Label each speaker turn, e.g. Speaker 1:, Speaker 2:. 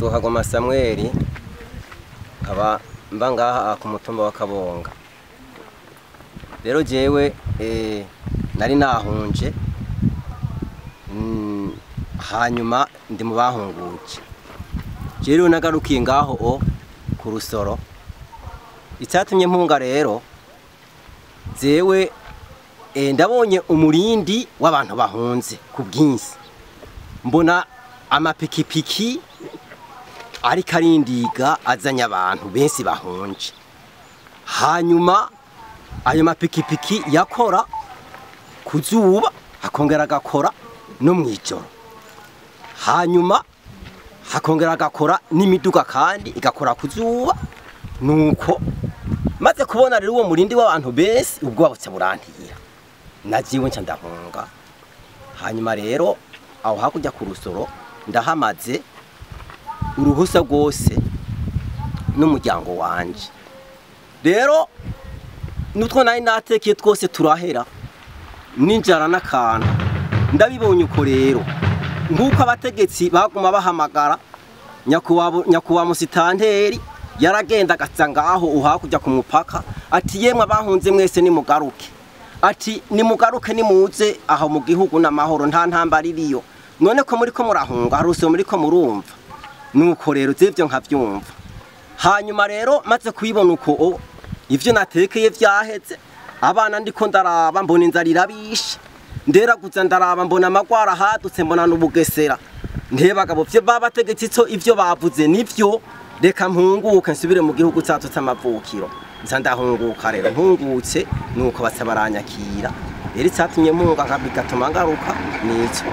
Speaker 1: Nitwa Kagoma Samuel, nkaba mba ngaha ku mutumba wa Kabonga. Rero jewe nari nahunje, hanyuma ndi mu bahunguje. Jewe nagarukiye ngaho o ku Rusoro. Icyatumye mpunga rero, jewe ndabonye umurindi w'abantu bahunze ku bwinshi, mbona amapikipiki ariko arindiga azanye abantu benshi bahunje. Hanyuma ayo mapikipiki yakora ku zuba, akongera agakora no mw'ijoro, hanyuma hakongera agakora n'imiduga kandi igakora ku zuba. Nuko maze kubona rero uwo murindi w'abantu benshi, ubwoba buca burantira, najiwe nca ndahunga. Hanyuma rero aho hakurya ku Rusoro ndahamaze uruhusa rwose n'umuryango wanje. Rero nutwo nari natekeye twose turahera, n'injara n'akantu. Ndabibonye uko rero, nk'uko abategetsi baguma bahamagara nyakubahwa musitanteri, yaragenda agaca ngaho uhakurya ku mupaka, ati: "Yemwe abahunze mwese, nimugaruke," ati: "Nimugaruke, nimuze aho mu gihugu n'amahoro, nta ntambara iriyo. None ko muriko murahunga, hari usoro muriko murumva?" Nuko rero z'ivyo nkavyumva. Hanyuma rero maze kubibona uko ivyo natekeye vyaheze, abana ndiko ndaraba mbona inzara irabishe, nderaguza ndaraba mbona amagwara hadutse, mbona n'ubugesera. Ntebagabo vyo babategetse ico ivyo bavuze nivyo, reka mpunguke nsubire mu gihugu cacu c'amavukiro. Nca ndahunguka. Rero mpungutse, nuko baca baranyakira. Rero icatumye mpunga bigatuma ngaruka nico.